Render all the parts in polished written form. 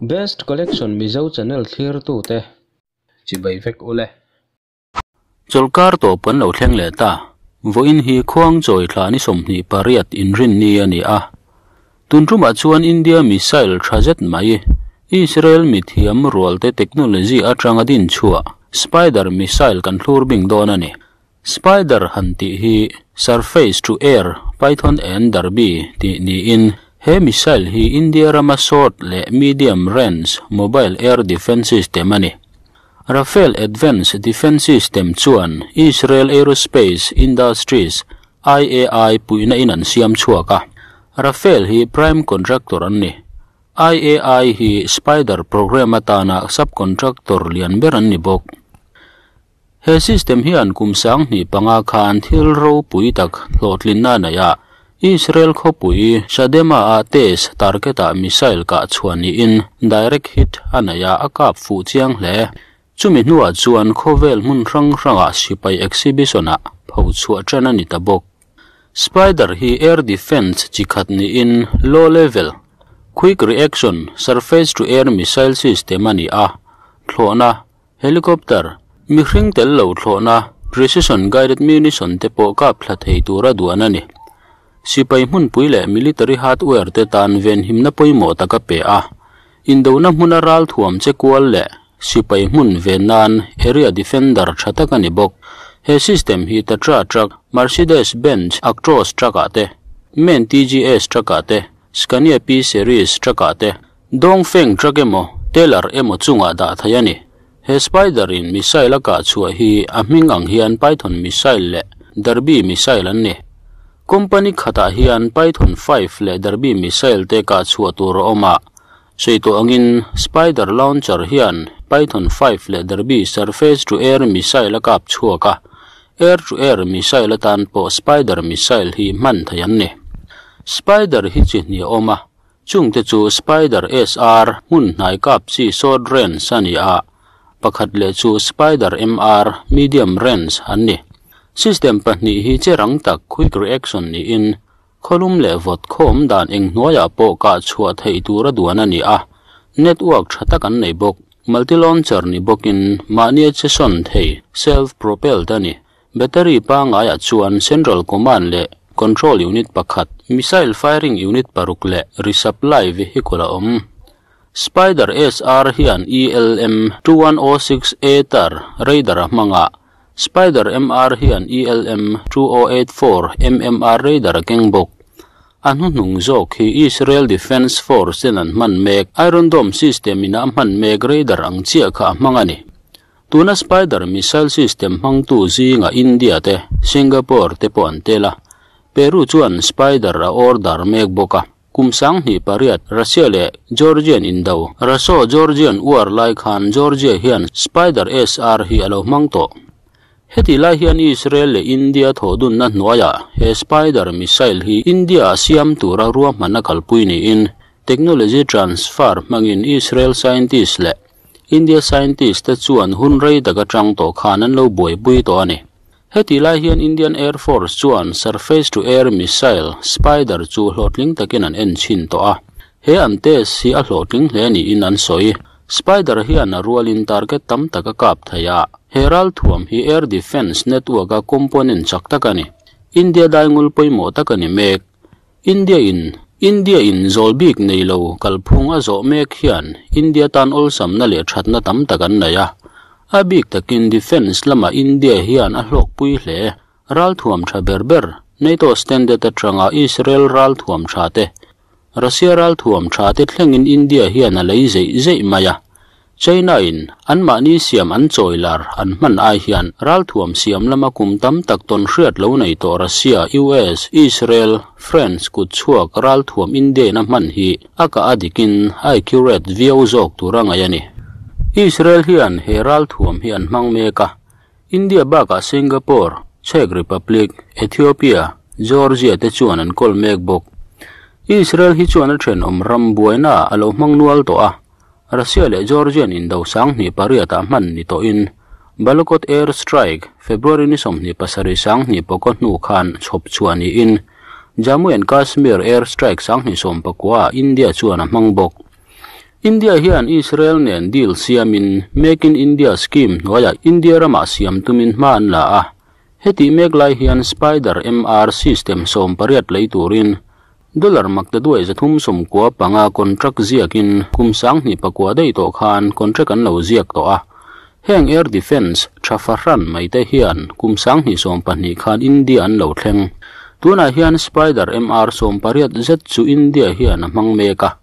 Best Collection Mizo Channel thlirtute chibai vek ule. Chawlhkar tawp kan lo thleng leh ta. Vawiin hi Khuangchawi thla ni 28 inrinni a ni a. Tun tumah chuan India missile tha zet mai, Israel mithiam rualte technology atanga din chhuah Spider missile kan thlur bing dawn a ni. Spider han tih hi Surface to Air Python and Derby tih niin he missile hi India rama short leh medium range mobile air defence system a ni. Rafael Advanced Defence System chuan Israel Aerospace Industries, IAI, puihna in an siam chhuak a. Rafael hi prime contractor an ni. IAI hi Spider programme atana subcontractor lian ber an ni bawk. He system hian kum 2005 khan thil ropui tak hlawhtlinna a nei a, Israel khawpui Shadema-ah test target-ah missile kah chhuah niin direct hit a nei a, a kap fuh chiang hle. Chumi hnuah chuan khawvel hmun hrang hrangah sipai exhibition-ah pho chhuah tan a ni ta bawk. Spider hi air defence chi khat niin low level, quick reaction surface to air missile system a ni a, thlawhna, Helicopter, mihring tel lo thlawhna, precision guided munition te pawh kap thla thei tura duan a ni. Sipai hmunpui leh military hardware te tan venhimna pawimawh tak a pe a. Indona hmuna ral thuam che kual leh sipai hmun ven nan area defender tha tak a ni bawk. He system hi Tatra truck, Mercedes Benz Actros truck ah te, man TGS truck ah te, Scania P series truck ah te, Dongfeng truck emaw, Teller emaw chungah dah thei a ni. He Spider in missile a kah chhuah hi a hming ang hian Python missile leh Derby missile an ni. Company khatah hian Python 5 leh Derby missile te kah chhuah tur a awm a. Sawi tawh angin Spider launcher hian Python 5 leh Derby surface to air missile a kap chhuak a, air to air missile atan pawh Spider missile hi hman thei an ni. Spider hi chi hnih a awm a, Chungte chu Spider SR hmun hnai kap chi short range a ni a, pakhat leh chu Spider MR medium range an ni. System pahnih hi che rang tak quick reaction niin khawlum leh vawt khawm dan eng hnuaiah pawh kah chhuah theih tura duan a ni a, network tha tak an nei bawk. Multi-launcher ni bawkin mahnia che sawn thei, self-propelled a ni. Battery pangaiah chuan Central Command leh Control Unit pakhat, Missile Firing Unit paruk leh Resupply Vehicle a awm. Spider SR hian ELM 2106 A tar radar a hmang a, Spider MR hian ELM 2084 MMR radar a keng bawk. A hnuhnung zawk hi Israel Defense Force ten an hman mek Iron Dome system in a hman mek radar ang chiah kha a hmang a ni. Tuna Spider missile system hmangtu zinga India te, Singapore te pawh an tel a. Peru chuan Spider a order mek bawk a. Kum 2008 Russia leh Georgian indo, Russo-Georgian War lai khan Georgia hian Spider SR hi a lo hmang tawh. Heti lai hian Israel leh India thawhdunna hnuaiah he Spider missile hi India-ah siam tura ruahman a kalpui niin technology transfer hmangin Israel scientist leh India scientist te chuan hun rei tak atang tawh khan an lo buaipui tawh a ni. Heti lai hian Indian Air Force chuan surface to air missile Spider chu hlawhtling takin an en chhin tawh a. He an test hi a hlawhtling hle niin an sawi. Spider hian a rualin target tam tak a kap thei a, he ralthuam hi air defence network a component chak tak a ni. India daingul pawimawh tak a ni mek. India in India in zawl bik nei lo kalphung a zawh mek hian India tan awlsamna leh thatna tam tak an nei a. A bik takin defence lamah India hian a hlawkpui hle. Ralthuam tha ber ber NATO standard atanga Israel ralthuam tha te, Russia ralthuam tha te thlengin India hian a lei zeih zeih mai a. China in anmahni siam an chawi lar an hman ai hian ralthuam siam lama kum tam tak tawn hriat lo nei tawh Russia, US, Israel, France kut chhuak ralthuam India in a hman hi a kah a dikin a accurate viau zawk tur a ngaih a ni. Israel hian he ralthuam hi an hmang mek a, India bakah Singapore, Czech Republic, Ethiopia, Georgia te chuan an kawl mek bawk. Israel hi chuan a thenawm ram buaina a lo hmang nual tawh a, Russia leh Georgian indo 2008 ah hman ni tawhin Balakot air strike February ni 27 2009 hnu khan chhawp chhuah niin Jammu and Kashmir air strike 2019 ah India chuan a hmang bawk. India hian Israel nen deal siamin Make in India scheme hnuaiah India ramah siam tumin hma an la a. Hetih mek lai hian Spider MR system 80 lei turin dollar maktaduai 395 contract ziakin kum 2009 daih tawh khan contract an lo ziak tawh a. Heng air defence tha fahran mai te hian kum 2020 khan India an lo thleng. Tunah hian Spider MR 80 zet chu India hian a hmang mek a.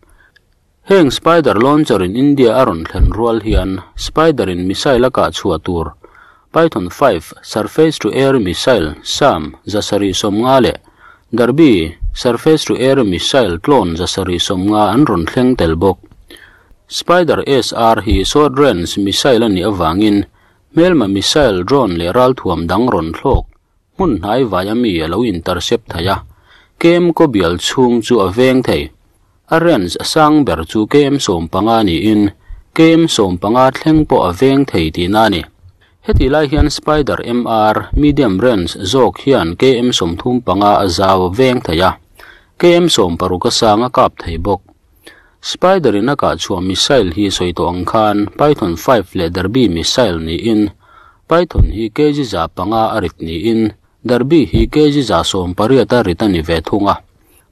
Heng Spider launcher in India a rawn thlen rual hian Spider in missile a kah chhuah tur Python 5 surface to air missile SAM 750 leh Derby surface to air missile tlon 750 an rawn thleng tel bawk. Spider SR hi short range missile ani awangin hmelma missile drone leh ral thuam dang rawn thlawk hmun hnai vai ami a lo intercept thei a. Kem ko bial chhung chu a veng thei. A range sang ber chu kem 15 ni in kem 15 thleng pawh a veng thei ti na ni. Heti lai hian Spider MR medium range zawk hian KM 35 a zau veng thei a. KM 60 sang a kap thei bawk. Spider in a kah chhuah missile hi sawi tawh ang khan Python 5 leh Derby missile ni in Python hi kg 5 a rit ni in Derby hi kg 180 a rit ani ve thung a.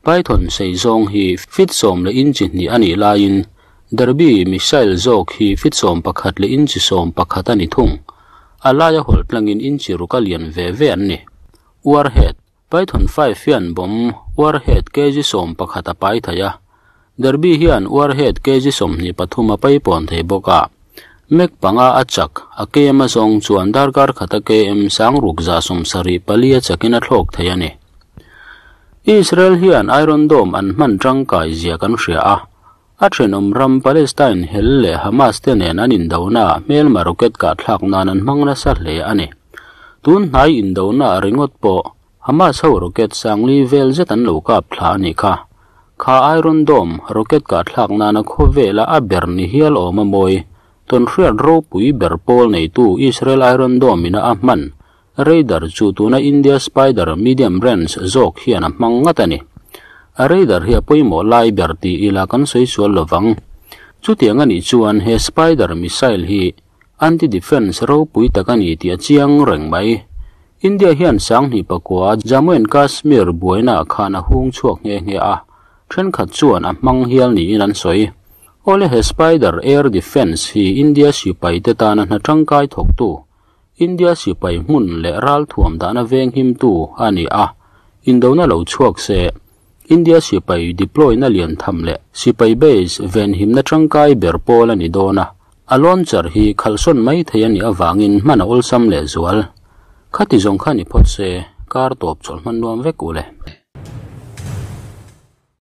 Python sei zawng hi fit 10 leh inchi hnih ani laiin Derby missile zawk hi fit 11 leh inchi 11 ani thung. A laia hawlh tlangin inchi ruk a lian ve ve an ni. Warhead Python 5 hian bomb warhead kg 11 a pai thei a. Derby hian warhead kg 23 a pai pawn thei bawk a. Mek panga a chak a KM a zawng chuan darkar khata KM sang ruk za 74 a chakin a thlawk thei ani. Israel hian Iron Dome an hman tangkai zia kan hria a. A thenawm ram Palestine hel leh Hamas te nen an indona hmelma rocket kah thlak nan an hmang nasa hle ani. Tun hnai indona ringawt pawh Hamas ho rocket sangli vel zet an lo kap thla ani kha. Kha Iron Dome rocket kah thlak nana khawvela a ber ni hial awm a mawi. Ton hriat ropui ber pawl neitu Israel Iron Dome ina a hman. Radar chu tuna India Spider medium range zawk hian a hmang ngat ani. A radar hi a pawimawh lai ber ti ila kan sawi sual lovang. Chutiang ani chuan he Spider missile hi anti-defense ropui tak ani ti a chiang reng mai. India hian 2009 Jammu and Kashmir buaina khan a hung chhuak nge nge a. Thenkhat chuan a hmang hial niin an sawi. Awle he Spider air defense hi India sipai te tana hna tangkai thawk tu. India sipai hmun leh ral thuam dahna veng him tu ani a. Indona lo chhuak se India sipai deploy na lian tham leh sipai base ven him na tangkai ber pawl ani dawna. A launcher hi khalsawn mai thei ani awangin hman a awlsam leh zual. Khati zawng khan i phawt se kar tawp chawlh hman nuam vek ule.